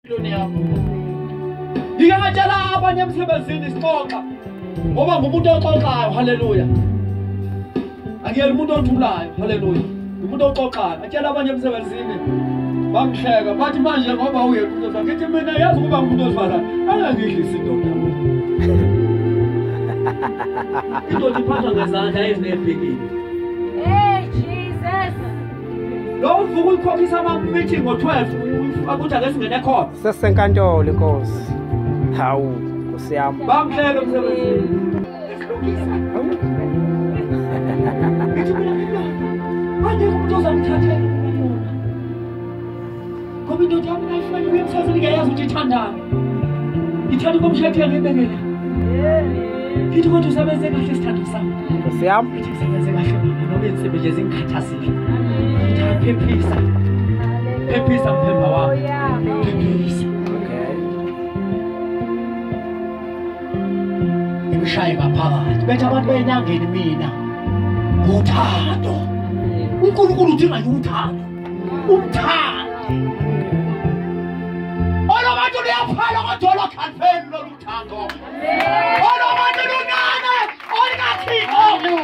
Empilweni yakho. Ngike ngatshela abanye emsebenzini sixoxa ngoba ngumuntu oxoxayo, haleluya. Akuyena umuntu othulayo, haleluya. Umuntu oxoxayo. Atshela abanye emsebenzini bamhleka bathi manje ngoba uyena umuntu wesifazane. Ngithi mina yazi ukuba ngumuntu wesifazane angangidlisi indoda. Indoda iphathwa ngezandla ezinebhekile. Hey Jesus. Lo uvuka uyikhokhisa ama-meeting ngo-12 ukuthi ake singene khona. Sesenkantolo inkosi. Hawu, Nkosi yami. Bamhleka emsebenzini. Esilungisa. Ngithi mina indoda angekho umuntu ozamthathela mina. Ngoba indoda yami nayifuna ukuya emsebenzini ngiyayazi ukuthi ithandani. Ithanda ukumshethela ibekele. Ngithi kodwa usebenze kahle isithando sami. Nkosi yami. Ngithi ngisebenze kahle mama noma insimbi nje zingikhathazile. Ngithi hayi phephisa. Phephisa mphemba wami. Phephisa. Okay. Ngishaye ngaphakathi. Bethi abantu benyangeni mina. Uthando. uNkulunkulu udinga uthando. Umthando. Olobantu luyaphala kodwa olokhalpheni lolu thando. Olobantu lunane olukaThixo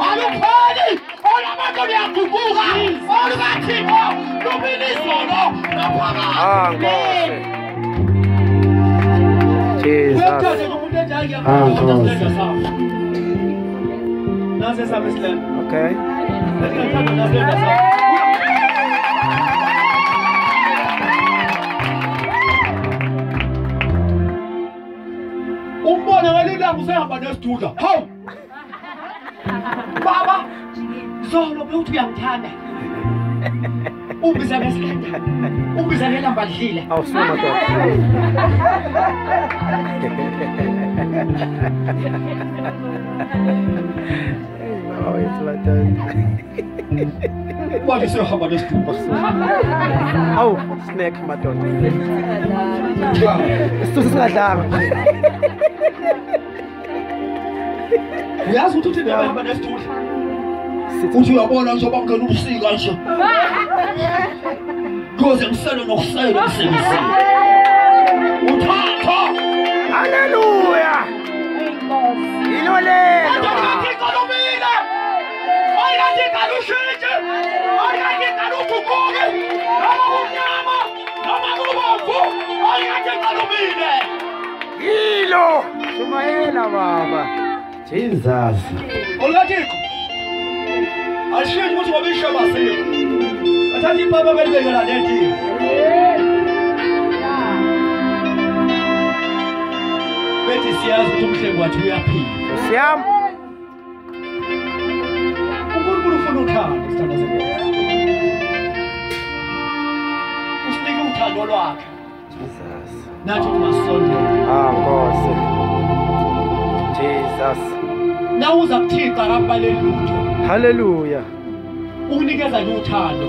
alupheli. Olobantu luyaguquka olukaThixo lumila izolo Ah, naphakade. Nkosi. Jesus. Uyamthatha ngomuntu enjalo Ah, ngiyamthatha Nkosi. isilendo sami. Nasi esami isilendo. Okay. Ngingathanda nasilendo sami. Umbone ngelinye ilanga usehamba nesidudla. Hawu! Baba, zolo bewuthi uyangithanda. Umbiza ngesilanda. Umbiza ngelamba lidlile. Awusuma madoda. Hey, baba wethu madoda. Manje usehamba nesidudla. Awu, snack madoda. Isisusu singadlanga. Uyazi ukuthi uthi behamba nesidudla. Uthi uyabona nje bangena ubusika nje. Kuze ngisele nokusele emsebenzini. Uthatha. Haleluya. Yilo lelo. Olikathixo lumile. Olikathixo alushintshe. Olikathixo aluguquki. Noma kumnyama, noma kubomvu. Olikathixo lumile. Yilo. Shumayela baba. Jesus. Olikathixo alishintshe ukuthi ngoba isheba sikho. Bathatha ipapa belibeke la netiye. Bethi siyazi ukuthi umhlengi wathi uyaphila. Nkosi yami. uNkulunkulu ufuna uthando sithando senkosi. Usinike uthando lwakhe. Jesus. Nathi ukuthi masondele. Ah, Nkosi. Jesus. Nawuza kuThixo akakubaleli lutho. Hallelujah. Ukunikeza nje uthando.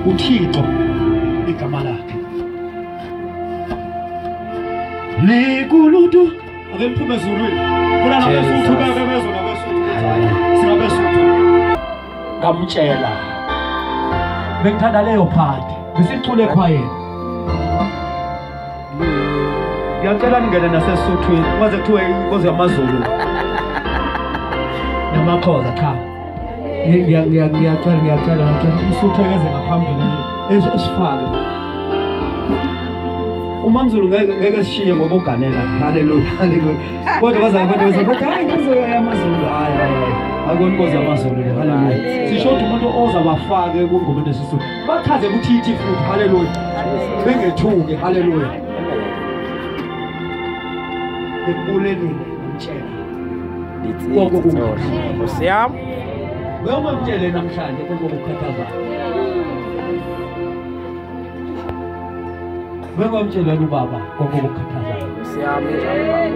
uThixo igama lakhe. Likulutu ake niphume ezulwini. Khona nabesuthu beke bezwe nabesuthu ukuthi hayi singabesuthu. Ngamtshela. Bengithanda leyo part. Besicule ekhwayeni. Ngiyacela ningene nasesuthwini kwaze kuthiwe inkosi yamaZulu. Namakhoza cha. Ngiyacela usuthu ekeze ngaphambili esifake. UMamZulu ngeke sishiye ngoba uganela. Haleluya, haleluya. Kodwa bazalwane abantu bathi hayi inkosi yamaZulu hayi hayi. Akuyona inkosi yamaZulu le. Haleluya. Sisho ukuthi umuntu ozabafake kungoma nesisuthu. Bachaze ukuthi ithi futhi haleluya. Bengethuki haleluya. Ekubulelile ngimtshela. Konke okungakhathaza. Nkosi yami. Uyomtshele namhlanje konke okukhathazayo. Bengomtshela ubaba konke okukhathazayo. Nkosi yami njalo baba.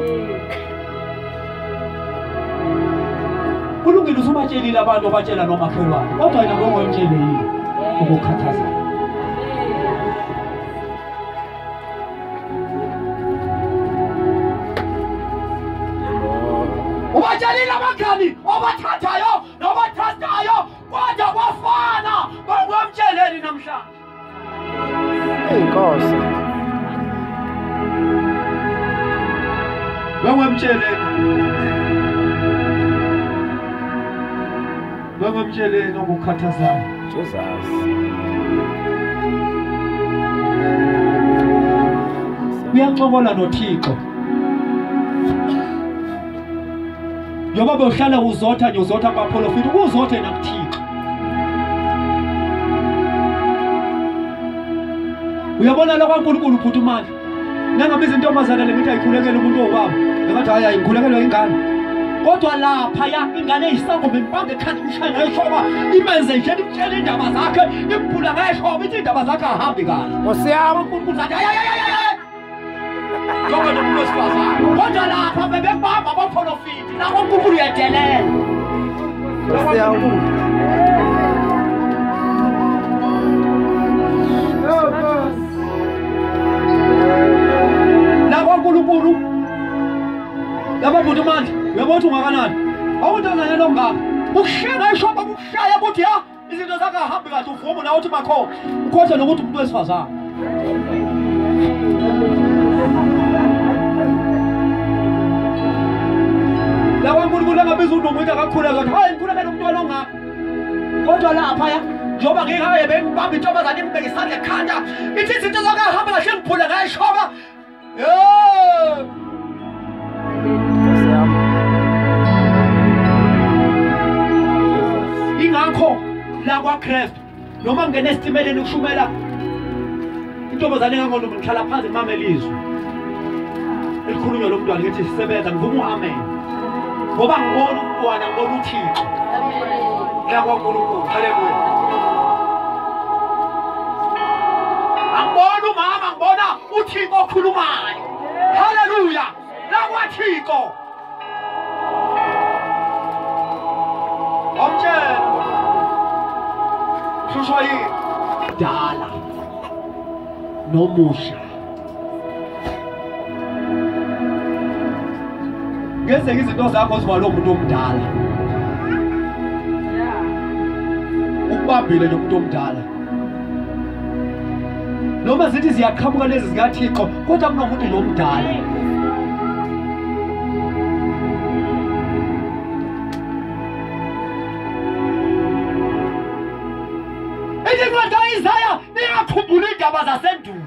Kulungile usubatshelile abantu obatshela nomakhelwane. Kodwa yena ngongomtshele yini okukhathazayo. Ubatshelile abangani obathathayo nobathathayo kodwa kwafana bangomtsheleni namhlanje. Hey Nkosi. Wemtsheleni okukhathazayo. Jesus. Uyancokola noThixo. Njengoba bewuhlala uzotha nje uzotha kubaprofeti, uzothe nakuThixo. Uyabona la kwaNkulunkulu uphutha umandla. Nangabe izintombazana le ngithi ayikhulekele umuntu owubaba, ngathi hayi ayikhulekelwe ingane. Kodwa lapha ya ingane eyisango impande ekhanda imshaya ngeshoba, imenze nje imtshela indaba zakhe, imphula ngeshoba ithi indaba zakhe ahambi kahle. Nkosi yami uNkulunkulu athi hayi hayi hayi. Njengoba nomuntu wesifazane. Kodwa lapha bebebamba abaprofeti, la kwaNkulunkulu uyadelela. Nkosi yami. LakwaNkulunkulu laba bhuti manje uyabona ukuthi ungakanani awuntazanyana ongaka ukushaya ishoba ukushaya ukuthi ya izinto zakhe ahambi kahle uvume nawe uthi makho ukhohlwe nokuthi umuntu wesifazane. LakwaNkulunkulu angabiza uNdumo akakhuleka ukuthi hayi ngikhulekela umntwana ongaka, kodwa lapha ya njengoba ngingakaye bengibamba intombazane imbeke isandla ekhanda ithi izinto zakhe ahambi kahle ngiphule ngayishoba. Ingakho la kwaKristu noma ngene esitimeleni ukushumela intombazane engangono ngihlala phansi ngimamele izwi elikhulunywa lo mntwana ngithi sisebenza ngivuma u-amen ngoba ngibona umntwana ngibona uThixo la kwaNkulunkulu. Haleluya. Angibona umama ngibona uThixo okhulumayo. Haleluya. La kwaThixo. Omtshela hlushwa yini dala nomusha. Ngezeke izinto zakho ziba lo muntu omdala. Ukubambile nje umuntu omdala. Noma zithi ziyaqhamuka lezi zikaThixo kodwa kunomuntu lo omdala. Incwadi kaIsaya ningakhumbuli indaba zasendulo.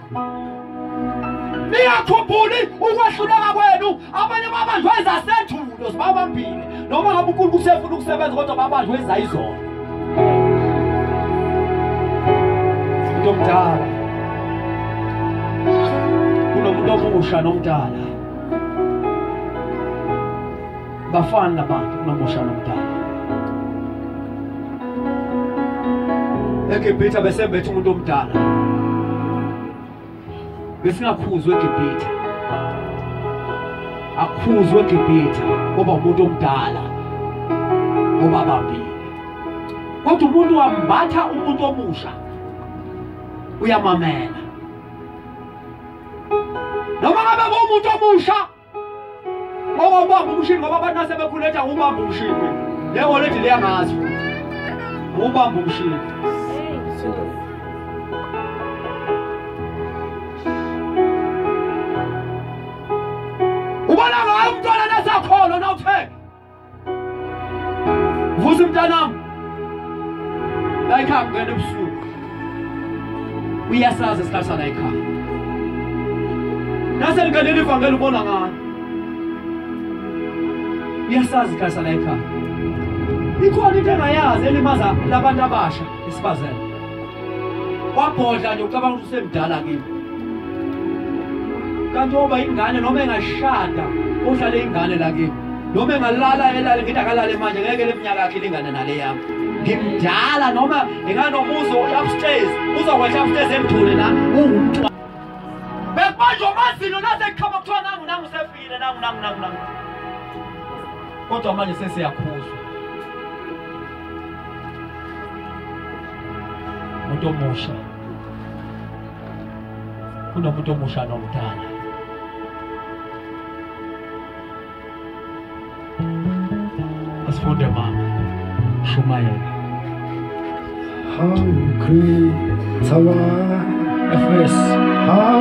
Ningakhumbuli ukwahluleka kwenu. Abanye babanjwe ezasendulo sibabambile. Noma ngabe uNkulunkulu usefuna ukusebenza kodwa babanjwe ezayizolo. Umuntu omdala. Kunomuntu omusha nomdala. Bafana nabantu kunomusha nomdala. eGibhithe besembethe umuntu omdala. Besingakhuzwe eGibhithe. Akhuzwe eGibhithe ngoba umuntu omdala obabambile. Kodwa umuntu wambatha umuntu omusha uyamamela. Noma ngabe umuntu omusha owabamba umshini ngoba abantu asebekhuleta ubamba umshini. Leyo lethi leyangazi futhi. Ubamba umshini. Ubona ngayo umntwana nasakhona nawuthe. Vusa umntanami. La ekhaya ngene ebusuku. Uyasazi isikhathi sala ekhaya. Naselingenile ivangeli ubona ngayo. Uyasazi isikhathi sala ekhaya. Ikhona into engayazi elimaza labantu abasha esibazela. Wabhodla nje ucabanga ukuthi usemdala kimi. Kanti oba ingane noma engashada uhlale ingane la kimi. Noma engalala elale ngithi akalale manje ngeke leminyaka yakhe ilingane nale yami. Ngimdala noma enganomuzo upstairs uzokwehla upstairs emthule la ungumntwana. Bekubanjwa amazinyo nasekhama kuthiwa nangu nangu sefile nangu nangu nangu nangu. Kodwa manje sesiyakhuzwa. Umuntu omusha. Kunomuntu omusha nomdala. Asifunde mama. Shumayela. How great thou art. Efesu. How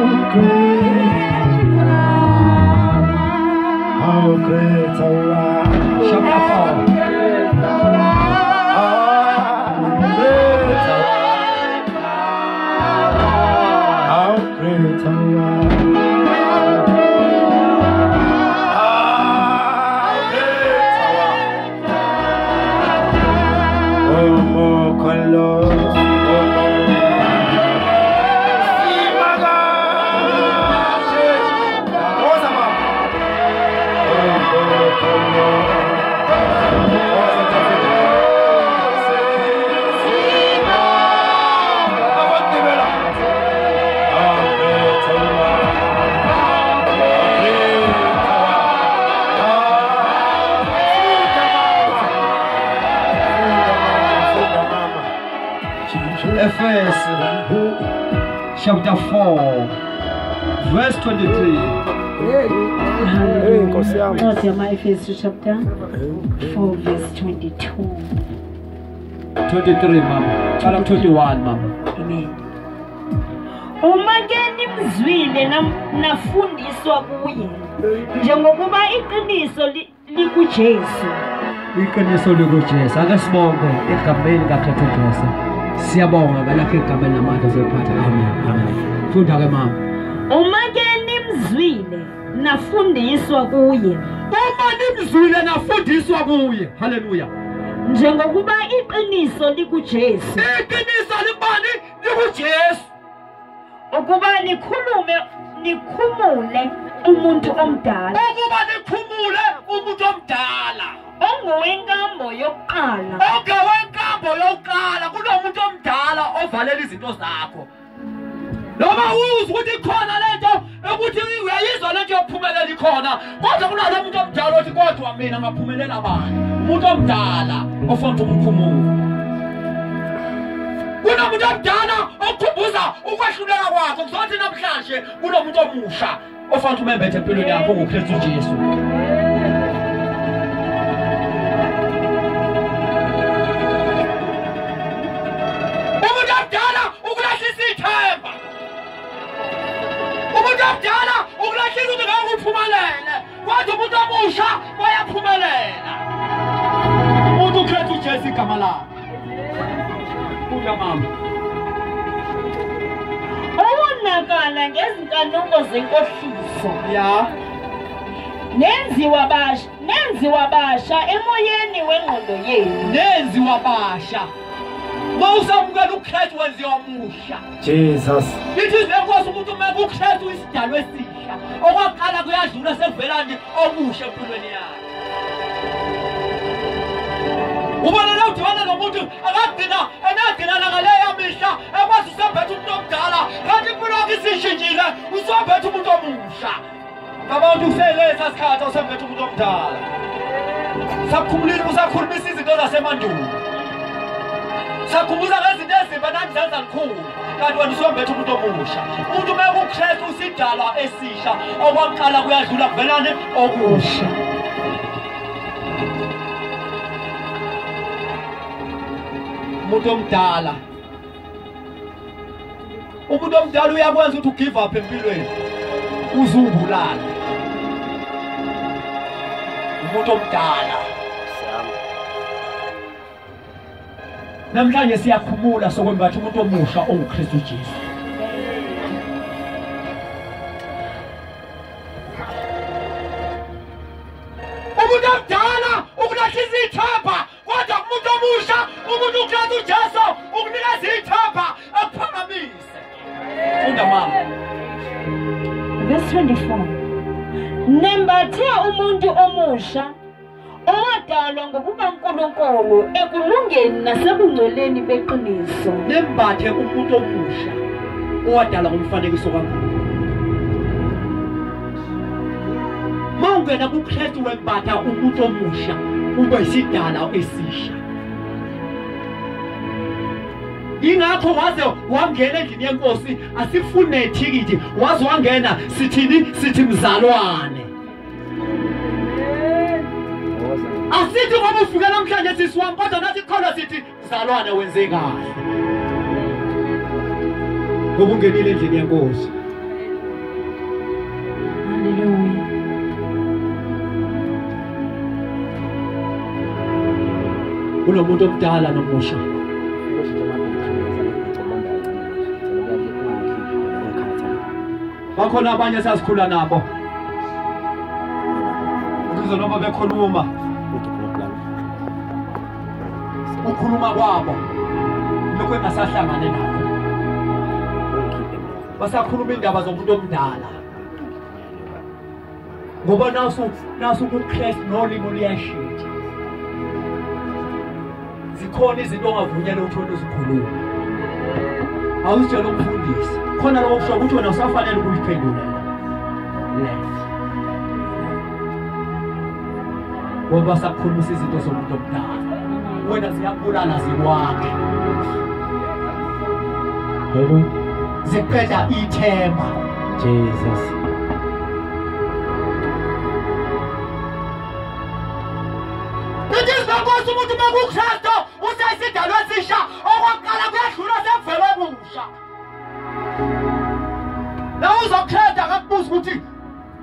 great thou art. Chapter 4. How great thou art. Chapter 4, verse 23. Efesu chapter 4, verse 22. 23, mama. Chapter 21, mama. Amen. Uma ke nimzwile nafundiswa kuye, njengokuba iqiniso likuJesu. Iqiniso likuJesu. Ake sibonge egameni kaKristu Jesu. Siyabonga ngalakho igama namandla zephatha. Amen. Amen. Funda ke mama. Uma ke nimzwile nafundiswa kuye. Uma nimzwile nafundiswa kuye. Haleluya. Njengokuba iqiniso likuJesu. Iqiniso likubani? LikuJesu. Ukuba nikhumule umuntu omdala. Ukuba nikhumule umuntu omdala. Ongowenkambo yokuqala. Ongowenkambo yokuqala. Kunomuntu omdala ovalela izinto zakho. Noma uzwe ukuthi ikhona lento ukuthi uyayizwa lento yophumelela ikhona, kodwa kunalo muntu omdala othi kodwa mina ngaphumelela bani? Umuntu omdala ofuna ukukhumula. Kunomuntu omdala okukhumbuza ukwehluleka kwakho. Kuzothi namhlanje kunomuntu omusha ofuna umembethe empilweni yakho ngoKristu Jesu. Umuntu omdala ukulahlisa ithemba. Umuntu omdala ukulahlisa ukuthi ngeke uphumelele, kodwa umuntu omusha bayaphumelela. Umuntu uKristu Jesu igama lakhe. Funda mama. Owonakala ngezinkanuko zenkohliso. Ya. Nenziwa basha emoyeni wengqondo yenu. Nenziwa basha. Mawusamukela uKristu wenziwa musha. Jesus. Ithi lenkosi umuntu uma kuKristu isidalwa esisha. Okwaqala kuyadlula sekuvela nje omusha empilweni yakhe. Ubona la udibana nomuntu akagcina enagcina ngaleya mihla ekwazi usembethe umuntu omdala kanti impilo yakhe isishintshile usembethe umuntu omusha. Ngabantu kuselesa sikhathi usembethe umuntu omdala. Sakhumulile usakhulumisa izinto zasemandulo. Sakhumbuza ngezinto ezimbi nanizenza likhulu kanti wena usembethe umuntu omusha. Umuntu uma kuKristu usidalwa esisha okwaqala kuyadlula kuvelane okusha. Umuntu omdala. Umuntu omdala uyakwenza ukuthi ugive up empilweni. Uzungulale. Umuntu omdala. Namhlanje siyakhumula sokwembatha umuntu omusha onguKristu Jesu. Umuntu omdala ukulahlisa ithemba, kodwa umuntu omusha umuntu uKristu Jesu ukunikeza ithemba akuphakamise. Funda mama. Verse 24. Nembathe umuntu omusha owadalwa ngokukaNkulunkulu ekulungeni nasebungcweleni beqiniso. Nembathe umuntu omusha owadalwa ngomfanekiso kaNkulunkulu. Mawungena kuKristu wembatha umuntu omusha ube isidalwa esisha. Ingakho waze wangena endlini yenkosi asifune ithikithi, waze wangena sithini? Sithi mzalwane. Asithi ngoba ufike namhlanje sisi wami, kodwa nathi khona sithi mzalwane wenze kahle. Ngoba ungenile endlini yenkosi. Hallelujah. Kunomuntu omdala nomusha. Bakhona abanye sasikhula nabo. Ukuze noma bekhuluma ukhuluma kwabo lokho engasahlangane nabo. Basakhuluma indaba zomuntu omdala. Ngoba nasu kuKristu nolimo liyashintsha. Zikhona izinto ongavunyelwa ukuthi wena uzikhulume. Awuzitshela umfundisi. Khona lokho kusho ukuthi wena usafanele ukuyiphendula. Ngoba sakhulumisa izinto zomuntu omdala. Wena ziyakubulala zikwakhe. Hello. Ziqeda ithemba. Jesus. Nkosi umuntu makuKristu useyisidalwa esisha okokuqala kuyadlula sekuvele kusha. La uzokhetha akakubuza ukuthi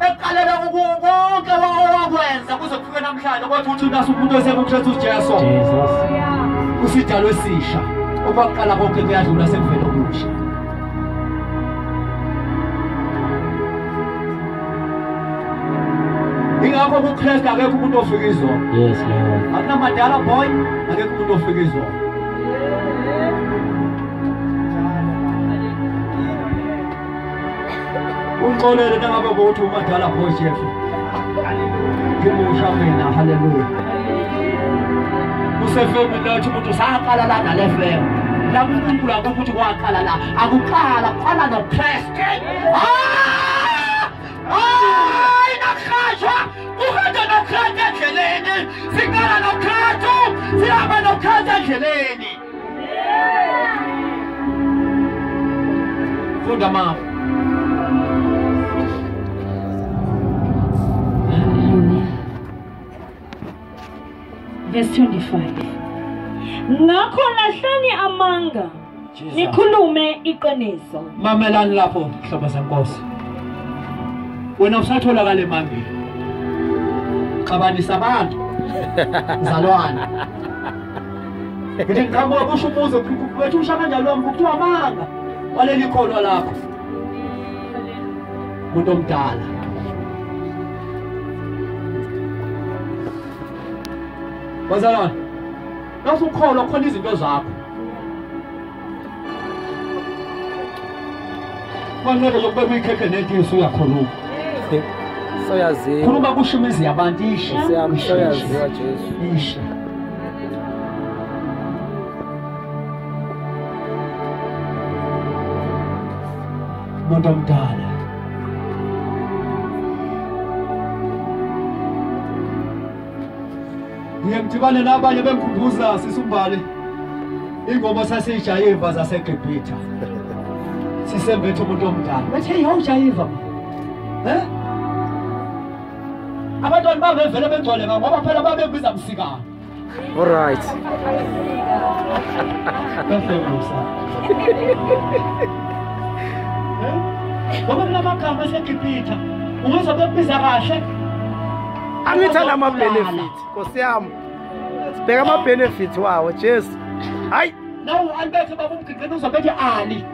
ekuqalele konke owakwenza kuze kufike namhlanje kodwa uthi naso umuntu osekuKristu uJesu. Jesus. Usidalwa esisha okokuqala konke kuyadlula sekuvele kusha. Ingakho kuKristu akekho umuntu ofika izolo. Yes Lord. Akunamadala boy, akekho umuntu ofika izolo. Unxolele nangabe ukuthi umadala boy chef. Ngimusha mina, hallelujah. Usefemini lathi umuntu usaqala la nale fem. La uNkulunkulu akukho ukuthi waqala la, akuqala, qala noKristu. Ah! Inakhashwa uhamba noKristu endleleni, siqala noKristu, sihamba noKristu endleleni. Funda mama. Hallelujah. Verse 25. Ngakho lahlani amanga, nikhulume iqiniso. Mamelani lapho hlobo senkosi. Wena usatholakala emangeni. Xabanisa abantu. Mzalwane. Ngithi ngiqhamuka kusho umuzi wethu usha kanjalo wami kuthiwa amanga. Waleli kholwa lakho. Umuntu omdala. Bazalwane, nawusukholwa khona izinto zakho. Manqeke lokubeka ikhekhe netiso uyakhuluma. Soyaziwa. Khuluma kusho imizi yabantu ishe. Soyaziwa Jesu. Ishe. Umuntu omdala. Ngiye ngidibane nabanye bengikhumbuza sisumbale ingoma sasiyijayiva zaseGibhithe. Sisembethe umuntu omdala. Bethe yawujayiva. Eh? Abantwana babevele begcwele ngoba phela babebiza msikana. All right. Kahle Musa. Eh? Ngoba kunamagama aseGibhithe. Ungezwa bekubiza kahle. Angithanda ama benefit. Nkosi yami. Sibheka ama benefit wawo Jesu. Hayi. Nawu alibethe baba umgqigqini uzobethe Ali.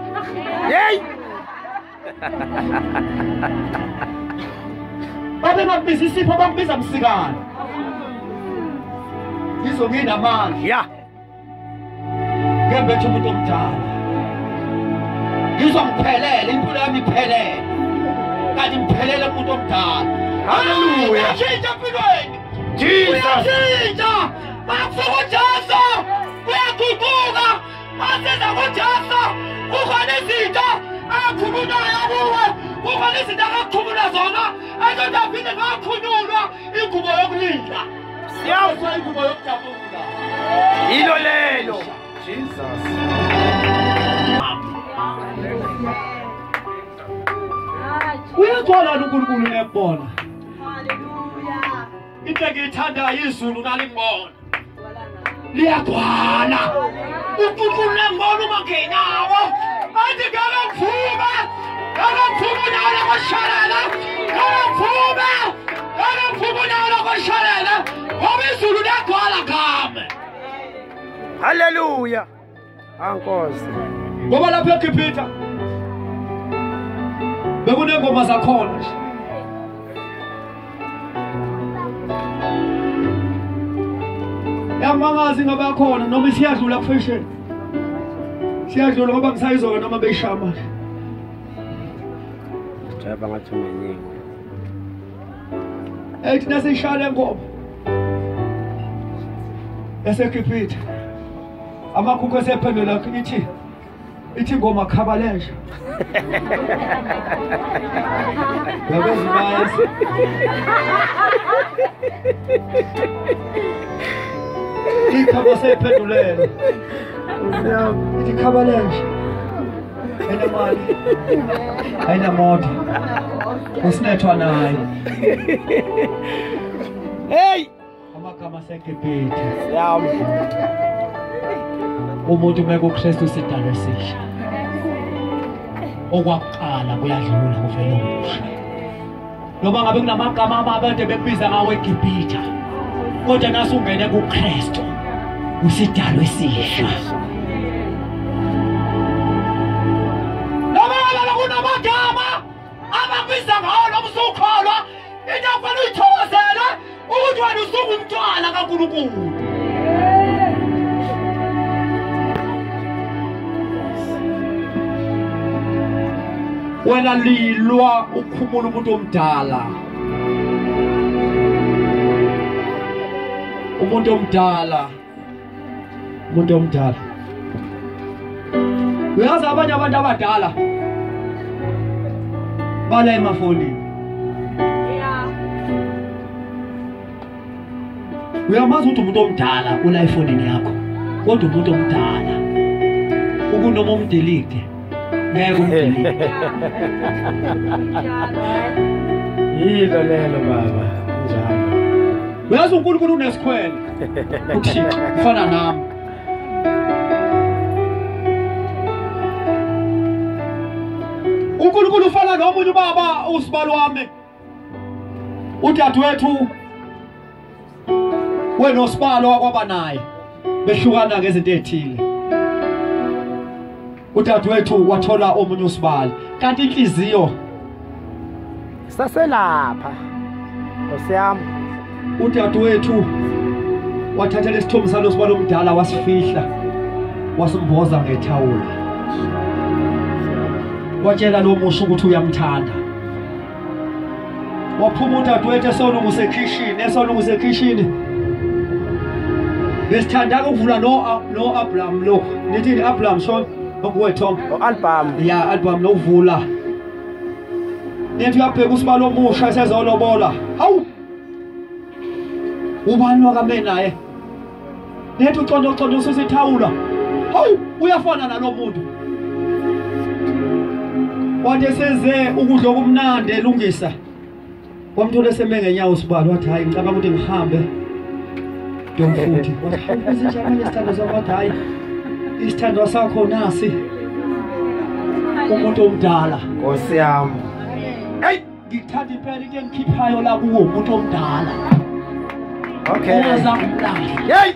Hey! Babe ngakubiza isipho bakubiza msikana. Ngizonginamandla. Yeah. Ngembethe umuntu omdala. Ngizongiphelele impilo yami iphelele. Kanti ngiphelele umuntu omdala. Hallelujah. Uyashintsha empilweni. Jesus. Uyashintsha. Makufika uJesu. Uyaguquka. Masiza kuJesu. Kukhona izinto akhulumayo kuwe. Kukhona izinto akakhuluma zona. Ezodaphinde ngakhululwa ingubo yokulinda. Siyawusa ingubo yokujabula. Yilo lelo. Jesus. Uyagcwala uNkulunkulu ngiyakubona. Hallelujah. Into engiyithandayo izulu nalingibona. Liyagcwala. uNkulunkulu ngibona uma ngenawo. Athi ngeke ngivume. Ngeke ngivume unyawo lokoshalela. Ngeke ngivume. Ngeke ngivume unyawo lokoshalela. Ngoba izulu liyagcwala ngami. Hallelujah. Ankosi. Ngoba lapha eGibhithe bekunengoma zakhona nje. Yamangazi ngoba yakhona noma isiyadlula kufashion. Siyadlula ngoba ngisayizwa noma beyishaya manje. Jaba ngathi ungenyingi. Ethi nasishaya lengoma. YaseGibhithe. Amakhukhu esephendula ithi ingoma khabalesha. Yabezibazi. Ikhaba sephendulele. Ithi khabalesha. Ayinamali. Ayinamoto. Usinethwa naye. Hey! Amagama seGibhithe. Yami. Umuntu mekuKristu sidalwe esisha. Okwakuqala kuyadlula kuvela okusha. Noma ngabe kunamagama amabi bekubiza ngawo eGibhithe, kodwa nasungene kuKristu usidalwe esisha. Noma ngabe kunamagama abakubiza ngawo noma usukholwa, into okufanele uyithokozele ukuthi wena usungumntwana kaNkulunkulu. Wena lilwa ukhumula umuntu omdala. Umuntu omdala. Umuntu omdala. Uyazi abanye abantu abadala bala emafonini. Uyamazi ukuthi umuntu omdala ula efonini yakho. Kodwa umuntu omdala ukunoma umdelete ngeke umdelete. Yilo lelo baba, njalo. Uyazi uNkulunkulu unesikhwele. uThixo ufana nami. uNkulunkulu ufana nomunye ubaba usibalo wami. Udadewethu wena osibalo wakwaba naye behlukana ngezinto ezithile. Udadewethu wathola omunye usibalo kanti inhliziyo saselapha. Nkosi yami. Udadewethu wathatha lesithombe salo sibalo omdala wasifihla wasimboza ngethawula. Watshela lo musho ukuthi uyamthanda. Waphuma udadewethu esolungisa ekhishini, esolungisa ekhishini. Besithanda ukuvula no Abraham lo. Nithi Abraham so okuwe Tom. Album. Yeah, album lokuvula. Nithi uyabheka usibalo omusha esezolobola. Hawu. Ubani wakame naye? Nithi ucondo ucondo usithawula. Hawu, uyafana nalo muntu. Wathi senze ukudla okumnandi elungisa. Wamthola eseme ngenyawo usibalo wathi hayi ngicabanga ukuthi ngihambe. Ndomfuthi. Wathi hawu kuzinjani isithando sakho? Wathi hayi isithandwa sakho nasi. Umuntu omdala. Nkosi yami. Hey, ngikuthanda impela into engikhiphayo la kuwo umuntu omdala. Okay. Hey!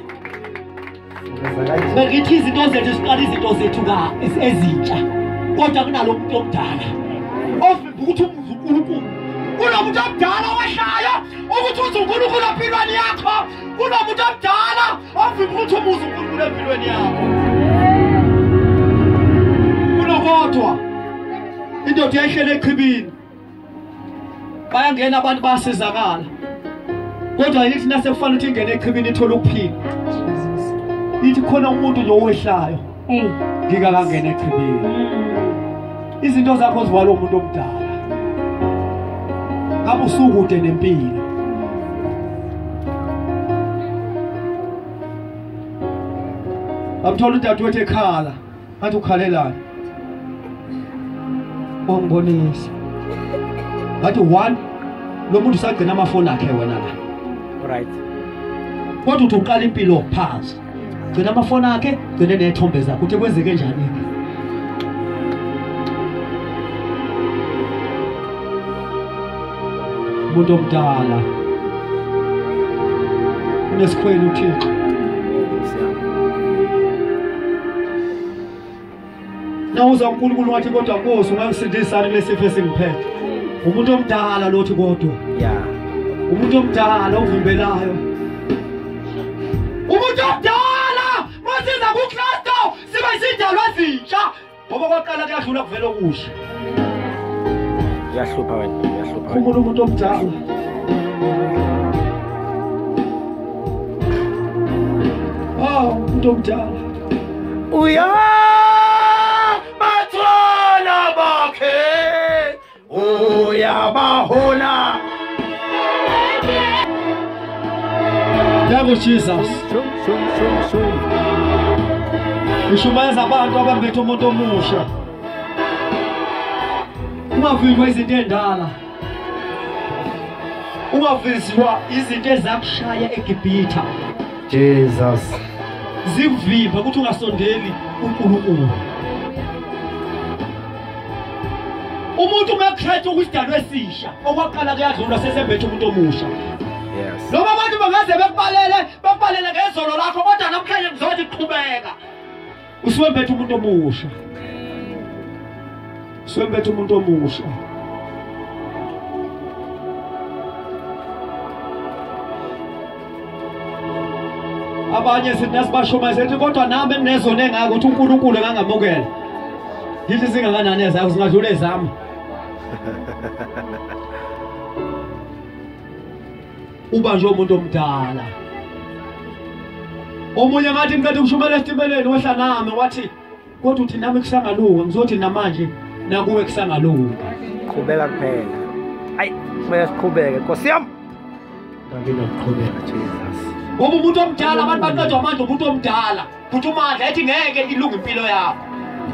Bengithi izinto zethu siqala izinto zethu ka ezintsha. Kodwa kunalo muntu omdala. Ovimba ukuthi umuzi uNkulunkulu. Kunomuntu omdala owashayo ukuthi uze uNkulunkulu empilweni yakho. Kunomuntu omdala ovimba ukuthi umuzi uNkulunkulu empilweni yakho. Kunokodwa indoda yayihlele echibini. Bayangena abantu basizakala. Kodwa yithi nasekufanele ukuthi ingene echibini ithole ukuphila. Ithi khona umuntu nje owehlayo. Ngikakangena echibini. Izinto zakho zivalwa umuntu omdala. Ngabe usukude nempilo. Amthola udadewethu ekhala, ngathi ukhalelani. Wangibonisa. Ngathi one lo muntu usagcina amafoni akhe wena la. Right. Kodwa uthi uqala impilo phansi. Gcina amafoni akhe, gcine nethombe zakhe. Uthi kwenzeke njani? Umuntu omdala unesikhwele uThixo. Nawuza uNkulunkulu wathi kodwa Nkosi ungangisindisani kulesifo esingiphethe. Umuntu omdala lothi kodwa. Yeah. Umuntu omdala ovimbelayo. Umuntu omdala masiza kuKristu sibe isidalwa ezintsha ngoba kwaqala kuyadlula kuvela okusha. Uyahlupha wena, uyahlupha. Khumbula umuntu omdala. Ah, umuntu omdala. Uya bathwala bakhe uyabahola. Thank you, Jesus. Ishumayeza abantu abambethe umuntu omusha. Ungavinjwa izinto endala. Ungavinjwa izinto ezakushaya eGibhithe. Jesus. Zikuvimba ukuthi ungasondeli uNkulunkulu. Umuntu ungakhetha ukusidalwa esisha okwaqala kuyadlula sesembethe umuntu omusha. Yes. Noma abantu bangaze bekubalele ngezolo lakho kodwa namhlanje ngizothi qhubeka. Usuwembethe umuntu omusha. Usuwembethe umuntu omusha. Abanye sithi nasibashoma sethi kodwa nami nginezona engaka ukuthi uNkulunkulu engangamukela. Yithi singakanani ezakho singadlula ezami. Ubanjwe umuntu omdala. Omunye ngathi ngiqeda ukushumayela esitimeleni wehla nami wathi kodwa uthi nami kusangalunga ngizothi namanje nakuwe kusangalunga. Qhubeka kuphela. Ayi, kumele siqhubeke Nkosi yami. Nginokuqhubeka Jesus. Ngoba umuntu omdala abantu baqedwa amandla umuntu omdala. Futhi umandla ethi ngeke ilunge impilo yakho.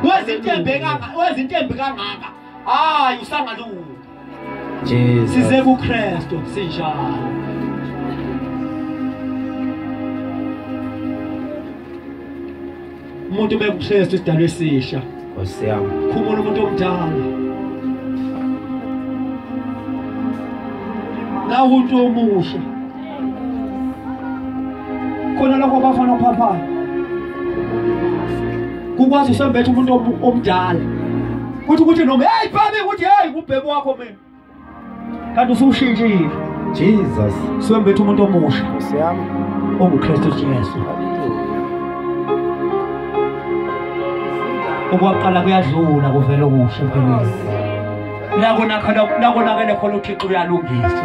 Wezinto embi kangaka, wezinto embi kangaka. Hayi usangalunga. Jesus. Size kuKristu sinjalo. Umuntu bekuKristu isidalwa esisha. Nkosi yami. Khumula umuntu omdala. Nawu umuntu omusha. Khona lokho abafana ophaphayo. Kukwazi usembethe umuntu omdala. Kuthi ukuthi noma hey baby ukuthi hey kubhebo wakho mina. Kanti usushintshile. Jesus. Usembethe umuntu omusha. Nkosi yami. OnguKristu Jesu. Okwaqala kuyadlula kuvela okusha empilweni. Nakonakele khona uThixo uyalungisa,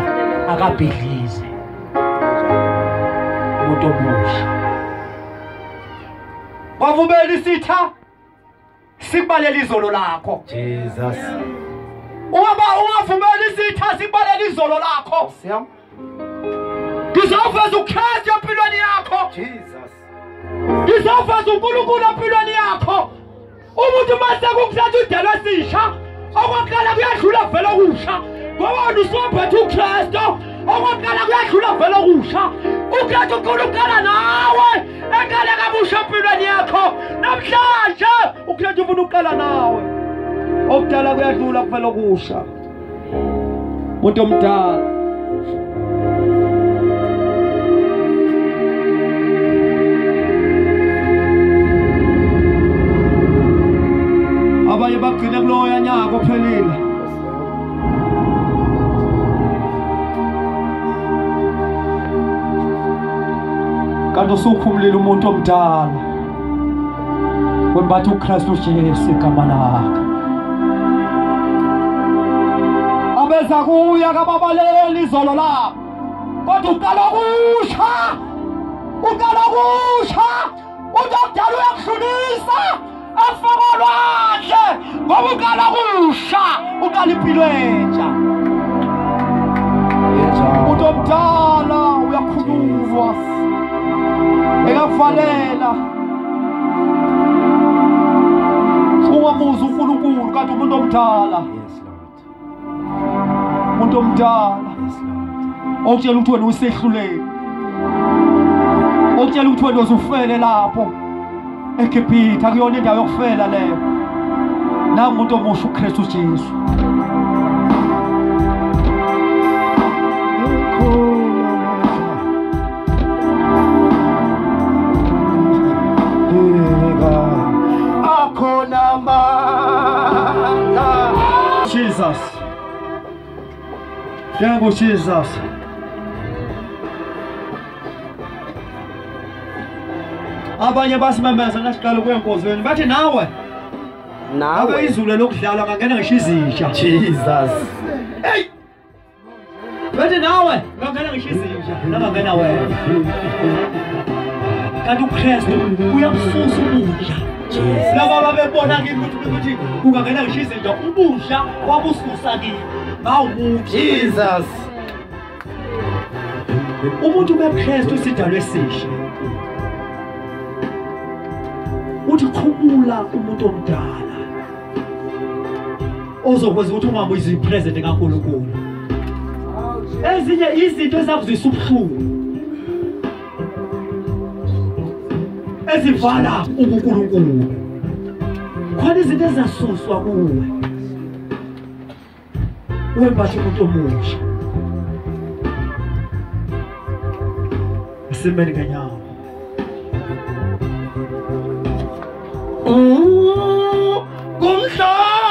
akabhidlize. Umuntu omusha. Wavumela isitha sikubalele izolo lakho. Jesus. Ungavumela isitha sikubalele izolo lakho. Ngizoveza uKristu empilweni yakho. Jesus. Ngizoveza uNkulunkulu empilweni yakho. Umuntu mase kukuthatha udalwa esisha okwaqala kuyadlula vele okusha ngoba wena usuwembethe uKristu okwaqala kuyadlula vele okusha. uKristu ukhona ukuqala nawe eqale kabusha empilweni yakho namhlanje. uKristu ufuna ukuqala nawe. Okudala kuyadlula kuvele okusha. Umuntu omdala abanye bagcine kuloya nyaka ophelile. Kanti usukhumulile umuntu omdala wembatha uKristu Jesu igama lakhe. Abeza kuya kababaleli izolo labo kodwa uqala okusha, uqala okusha. Umuntu omdala uyakuhlulisa afaka olwandle ngoba uqala okusha, uqala impilo entsha. Umuntu omdala uyakhululwa ekakuvalela ungamuzi uNkulunkulu kanti umuntu omdala. Umuntu omdala okutshela ukuthi wena usehluleki, okutshela ukuthi wena uzufele lapho eGibhithe, akuyona indawo yokufela leyo. Nangu umuntu omusha uKristu Jesu. Jesus. Thank you, Jesus. Abanye basimemeza nasiqala ukuya enkonzweni bathi nawe Nawe izulu lokudlala ngangena ngisho izinja. Jesus. Hey! Bathi nawe ngangena ngisho izinja nangangena wena. Kanti uKristu uyamsusa ubunja. Laba babebona kimi ukuthi kungangena ngisho izinja ubunja wabususa kimi. Bawumuntu. Jesus. Umuntu beKristu isidalwe esisha. Uthi khumula umuntu omdala ozokwenza ukuthi ungabuyizi ipresident kaNkulunkulu. Ezinye izinto ezakuzwisa ubuhlungu ezivala ubuNkulunkulu, khona izinto ezasuswa kuwe wembatha umuntu omusha. Asimeni ngenyawo.